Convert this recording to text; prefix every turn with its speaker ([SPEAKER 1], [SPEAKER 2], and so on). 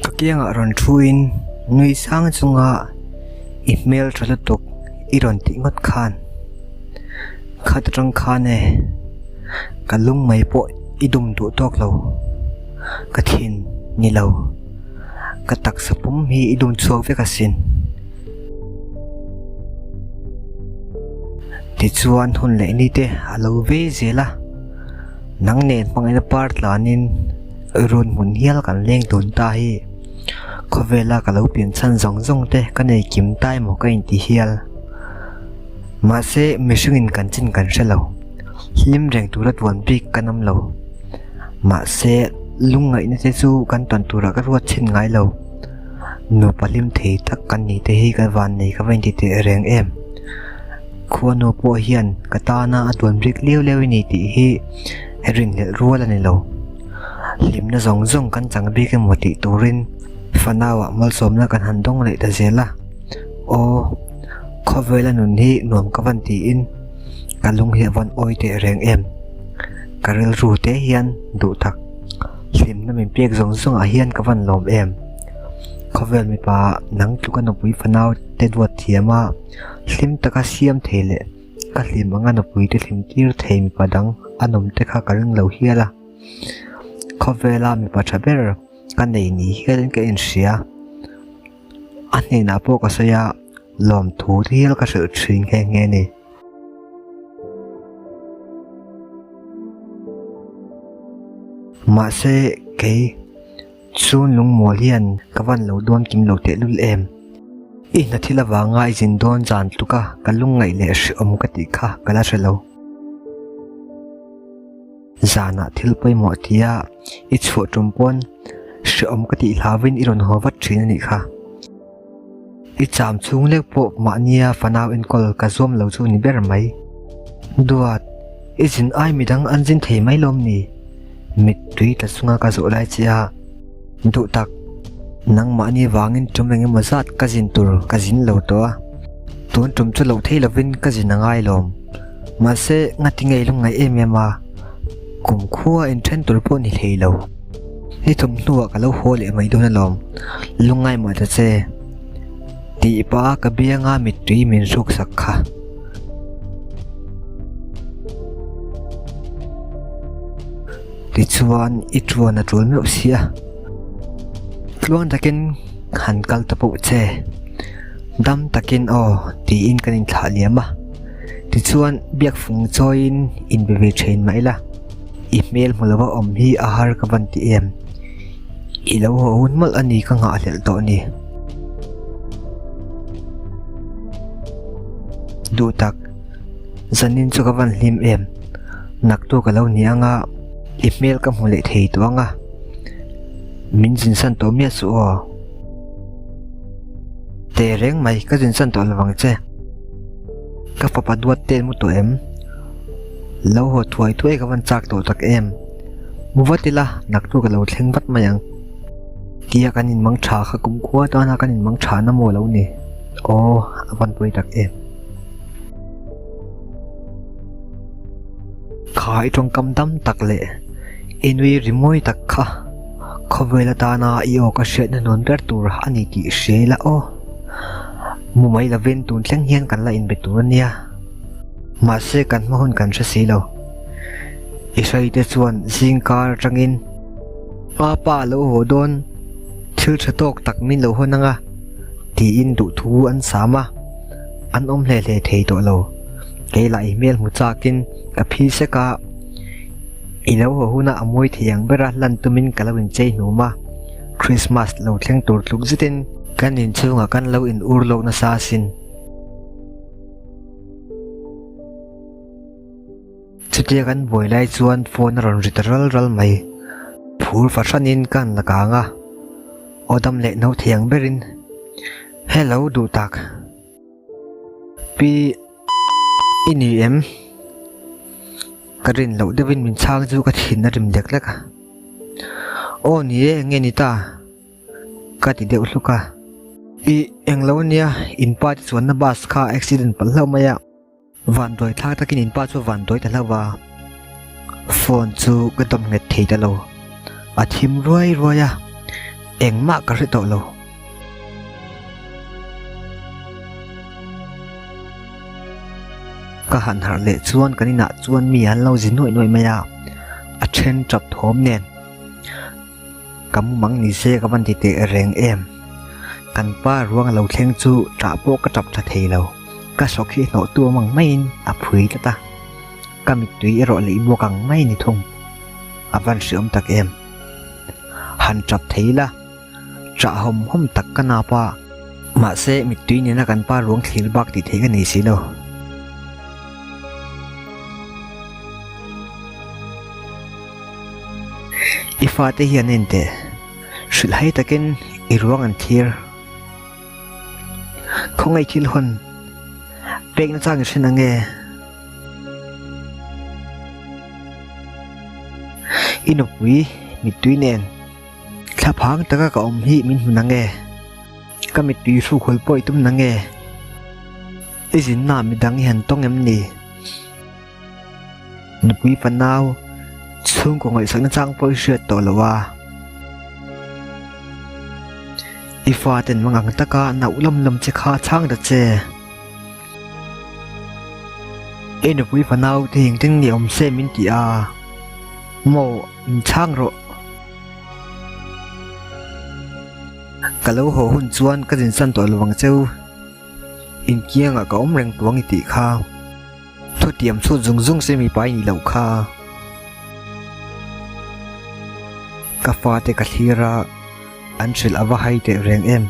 [SPEAKER 1] Ka kiangah rawn thuin nui sang chunga i hmel tha lutuk i rawn tih ngawt khan khat atang khan e ka lung mai pawh i dum duh tawk lo ka thin ni lo ka taksa pum hi i dum chhuak vek asin. Tichuan hun leh ni te a lo vei zel a nang nen hmangaihna par tlanin run hmun hial kan leng dun ta hi khawvela ka lo pian chhan zawng zawng te ka nei kim ta emaw ka inti hial. Mahse mihringin kan chin kan hre lo hlim reng tura tuan bik kan awm lo mahse lungngaihna te chu kan tawn turah ka ruat chhin ngai lo. Nupa hlim thei tak kan nih te hi ka van nei ka va inti teh reng em. Khuanu pawh hian ka tana a tuan bik liau liau i ni tih hi rinhlelh rual a ni lo. Hlimna zawng zawng kan chang bik emaw tih turin fanauah malsawmna kan han dawng leh ta zel a. Aw, khawvela nun hi nuam ka van tiin ka lung hi a van awi teh reng em. Ka rilru te hian duh tak. Hlimna min pek zawng zawngah hian ka van lawm em. Khawvel mipa nang tluka nupui fanau te duat thiam a, hlim taka siam thei leh ka hlim anga nupui te hlim tir thei mipa dang a nawm te kha ka ring lo hial a. Khawvela mipa tha ber ka nei ni hialin ka inhria. A hnenah pawh ka sawi a, lawmthu te hial ka hrilh thin nghe nghe a ni. Mahse kei chhung lungmual hian ka van lo dawn kim lo tehlul em. I hna thil avanga i zin dawn zan tluk a ka lungngaih leh hrehawm ka tih kha ka la hre lo. Zanah thil pawimawh tia i chhuah tum pawn hrehawm ka tih hlauvin i rawn haw vat thin a nih kha. I cham chhung lek pawh mahnia fanau enkawl ka zuam lo chu ni ber mai. Duat, i zin ai midang an zin thei mai lawm ni? Mittui tla chunga ka zawh lai che a, duh tak, nangmahni vangin tum eng emaw zat ka zin tur ka zin lo tawh a, tun tum chu loh thei lovin ka zin a ngai lawm. Mahse, ngati ngei lungngaih em em a, kumkhua inthen tur pawh ni hlei lo. Ni thawmhnuah ka lo haw leh mai dawn alawm, lungngai mah ta che. Tih pah a ka bianga mittui min hruk sak kha. Tichuan i tuan a tul meuh sia. Tluang takin han kal ta poh che. Dam takin aw tiin kan inthlah liam a. Tichuan biak fung chawiin inbe ve thin mah ila. I hmel hmu lova awm hi a har ka van ti em? I lo haw hun mawlh a ni ka nghahhlelh tawh ni. Duh tak, zanin chu ka van hlim em? Naktu ka lo ni anga i hmel ka hmu leh thei tawh anga min zinsan tawh miah suh aw. Teh reng mai ka zinsan tawh lovang che. Ka fapa duat te an mu tawh em? Lo haw thuai thuai ka van chak tawh tak em? Mu vat ila naktu ka lo thleng vat mai ang. Tia kan inmang tha kha kumkhua tana kan inmang tha na maw lo ni? Aw, a van pawi tak em. Kha i tawngkam dam tak leh i nui ri mawi tak kha khawvel atana i aw ka hriatna hnuan ber tur a ni tih hria ila aw. Mu mai lovin tun thleng hian kan la inbe tur a nia. Mahse kan hma hun kan hre si lo. I hreite chuan zing kar atangin Pa pa a lo haw dawn, thil tha tawk tak min lo hawn anga tiin duhthu an sam a, an awm hle hle thei tawh lo. Kei lah i hmel hmu chakin ka phi sek a, i lo haw huna a mawi thei ang bera lan tumin ka lo inchei hnum a, Christmas lo thleng tur tluk zetin kan inchhungah kan lo in ur lawk nasa asin. Chutia kan buai lai chuan phone a rawn ri ta ral ral mai. Phur fahranin ka han la kang a, aw dam leh no thei ang berin, Hello duh tak. Pi i ni em? Ka rin loh deuhin min chhang chu ka thin a rim lek lek a. Aw ni e, eng nge ni ta? Ka ti deuh hluk a. I englo ania, in pa te chuanna bus kha accident palh hlauh mai a. Vanduai thlak takin in pa chu vanduai ta hlauh a, phone chu ka dawm nghet thei ta lo. A thim ruai ruai a. Engmah ka hre tawh lo. Ka han harh leh chuan kan inah chuan mi an lo zi nuaih nuaih mai a, a then tap thawm nen. Ka mumang ni se ka van ti teh reng em. Kan pa ruang a lo thleng chu ṭah pawh ka ṭap ṭha thei lo. Ka sawk hi hnawh tu awm ang maiin a phui tlat a. Ka mittui erawh leh buak ang mai ni thung. A van hreawm tak em. Han ṭap thei ila, ṭah hawm hawm tak ka nap a. Mahse, mittui nena kan pa ruang thlir bak tih theih ka nei si lo. I fate hian en teh, hrilh hai takin i ruang an thlir. Khawngaih thil hawn pek na chang i hre nange? I nupui mittui nen thlaphang taka ka awm hi min hmu nange? Ka mittui hruk hawl pawh i tum nange? I zinna midang i han tawng em ni? Nupui fanau chhungkaw ngaihsakna chang pawh i hriat tawh lo a. I faten mangang taka nauh lawm lawm che kha chhang ta che. I nupui fanau te engtin nge awm se min ti a, maw min chhang rawh. Ka lo haw hun chuan ka zinsan tawh lo ang cheu. Inkiangah ka awm reng tuang i tih kha. Thutiam chhut zung zung se mipa i nih loh kha. Ka fate ka thlir a, an hrilh a va hai teh reng em.